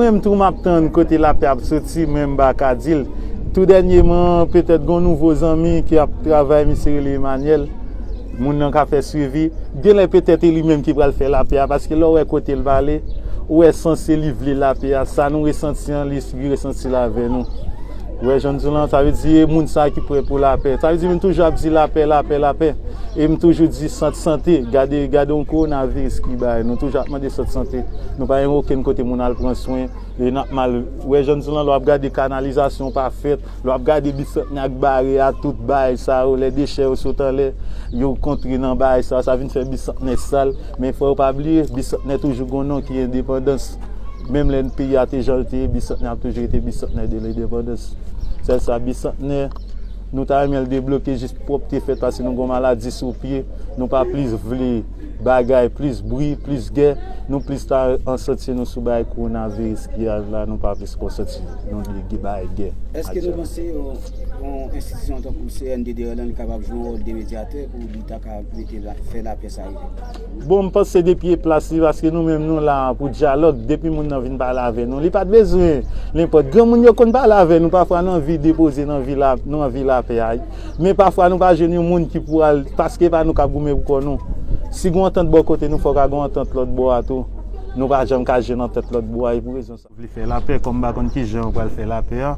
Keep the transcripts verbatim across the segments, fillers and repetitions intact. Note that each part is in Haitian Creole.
Menm tou m ap tann kote lapè ap soti, men m pa ka di l. Tou dènyèman, petèt gon nouvo zanmi ki ap travay, misye rele Emmanuel. Moun nan ka fè swivi. Genlè petèt e li menm ki pral fè lapè a, paske lè w wè kote l pale, ou wè sanse li vle lapè a. Sa nou resanti an, li, li resanti l avè nou. Ou wè jan m di w lan, sa vle di e moun sa ki prè pou lapè. Sa vle di m toujou ap di lapè, lapè, lapè. E m toujou di sant sante, gade, gade yon kowonaviris ki bay. Nou toujou ap mande sant sante. Nou pa gen okenn kote moun al pran swen. E n ap mal. Ou wè jan m di w lan, lè w ap gade kanalizasyon pa fèt, lè w ap gade Bisantnè ak Bare a, tout bagay sa yo, lè dechè yo sot anlè, yo kontre nan bagay sa, sa vin fè Bisantnè sal. Men fò yo pa bliye, Bisantnè toujou gon non ki Endepandans. Menm lè peyi a te jan l te ye, Bisantnè ap toujou rete Bisantnè de Lendepandans. Sèl sa, Bisantnè, nou ta renmen l debloke jis pwòpte fèt, paske nou gon maladi sou pye. Nou pa plis vle bagay, plis bri, plis gè. Nou plis ta ansanti nou sou bagay kowonaviris ki al la, nou pa plis konsanti nou de bagay gè. Èske nou panse yon, yon enstitisyon tankou C N D D A lan li kapab jwe yon wòl de medyatè pou li ta ka mete la, fè lapè sa rive? Bon, m panse depi e plas li, paske nou menm nou la pou dyalòg, depi moun nan vin pale avè nou, li pa t bezwen nenpòt. Granmoun yo konn pale avè nou, pafwa nou anvi depoze, nou anvi la, nou anvi lapè a. Men pafwa nou pa jwenn yon moun ki pou al, paske pa nou k ap goumen pou kò nou. Si gon antant bò kote nou, fòk a gon antant lòt bò a tou. Nou pa janm ka jwenn antant lòt bò a, e pou rezon sa. Vle fè lapè, kòm m pa konn kijan yo pral fè lapè a.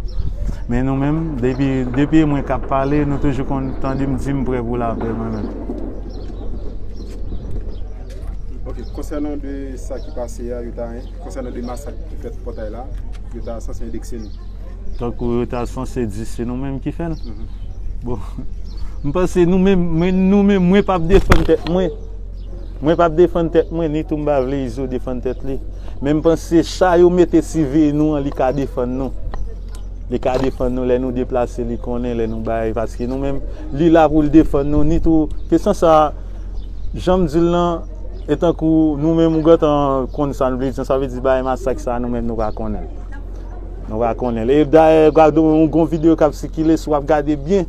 Men nou menm, depi, depi e mwen k ap pale, nou toujou konn tande m di m prè pou lapè, mwen menm. Ok, konsènan de sa ki pase a, yo ta, konsènan de masak ki fèt Pòtay la, yo ta sanse endekse nou. Tankou yo ta sanse di se nou menm ki fè l. Bon, m panse nou menm, mwen, nou menm, mwen p ap defann tèt mwen. Mwen p ap defann tèt mwen, ni tou m pa vle Izo defann tèt li. Men m panse sa yo mete siveye nou an, li ka defann nou. Li ka defann nou lè nou deplase, li konnen lè nou bay, paske nou menm, li la pou l defann nou, ni tou, kesyon sa, jan m di l lan, e tankou nou menm ou gentan konn sa n vle di, sa vle di bagay masak sa nou menm nou pa konnen l. Nou pa konnen l. E dayè, gade yon gon videyo k ap sikile, si w ap gade byen,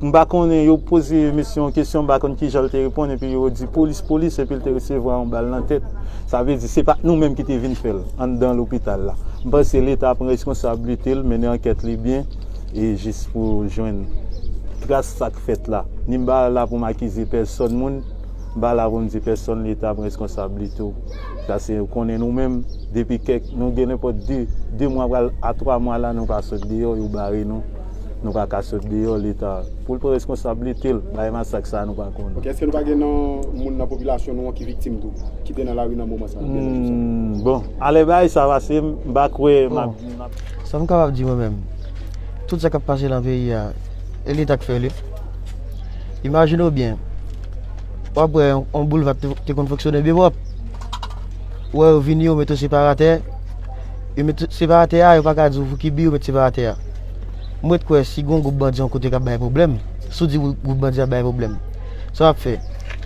m pa konnen, yo poze mesye yon kesyon, m pa konn kijan l te reponn, epi yo di polis, polis, epi l te resevwa yon bal nan tèt. Sa vle di, se pa t nou menm ki te vin fè l anndan lopital la. M panse Leta pran reskonsablite l, mennen ankèt li byen, e jis pou jwenn tras sa k fèt la. Ni m pa la pou m akize pèsòn moun, m pa la pou m di pèsòn, Leta pran reskonsablite w. Paske ou konnen nou menm, depi kèk, nou gen nenpòt de, de mwa pral a twa mwa la, nou pa sot deyò, yo bare nou. Nou pa ka sot deyò, Leta, pou l pran reskonsablite l, bay masak sa nou pa konnen. Ok, èske nou pa gen nan moun nan popilasyon nou an ki viktim tou, ki te nan lari nan moman sa, nan pèryòd sa? Hmm, bon, alè bay sa pase, m pa kwè, m ap, m ap Sa m kapab di mwen menm, tout sa k ap pase nan peyi a, e Leta k fè li. Imajine w byen, w ap wè yon, yon boulva te, te konn fonksyone byen pwòp. Ou wè yo vini, yo mete separatè, yo mete separatè a, yo pa ka di w pou ki bi yo mete separatè a. M ret kwè si gon gwoup bandi yon kote k ap bay pwoblèm, si w di gwoup, gwoup bandi ap bay pwoblèm, sa w ap fè?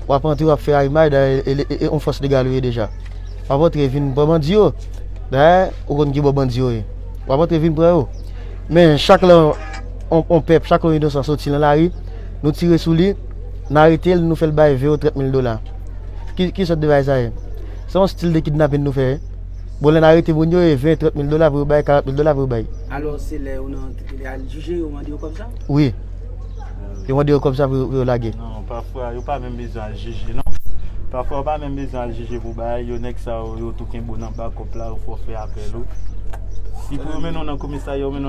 W ap antre, w ap fè arimay, dayè e, e, e, e yon fòs legal ou ye deja. W ap antre vin pran bandi yo. Dayè, ou konn ki bò bandi yo ye. W ap antre vin pran yo. Men chak lè yon, yon pèp, chak yon inosan soti nan lari, nou tire sou li, n arete l, nou fè l bay ven ou trant mil dola. Ki, ki sòt de bagay sa ye? Se yon stil de kidnapin nou fè, wi. Bon, lè n arete moun yo, e ven, trant mil dola pou yo bay, karant mil dola pou yo bay. Alò, se lè yo nan, al jije, yo mande yo kòb sa? Wi. Yo mande yo kòb sa pou yo, pou yo lage. Non, pafwa, yo pa menm bezwen al jije, non. Pafwa, yo pa menm bezwen al jije pou bagay yo. Nèg sa yo, yo tou kenbe w nan bakòp la, yo fè w fè apèl ou. Si pou yo mennen w nan komisarya, yo mennen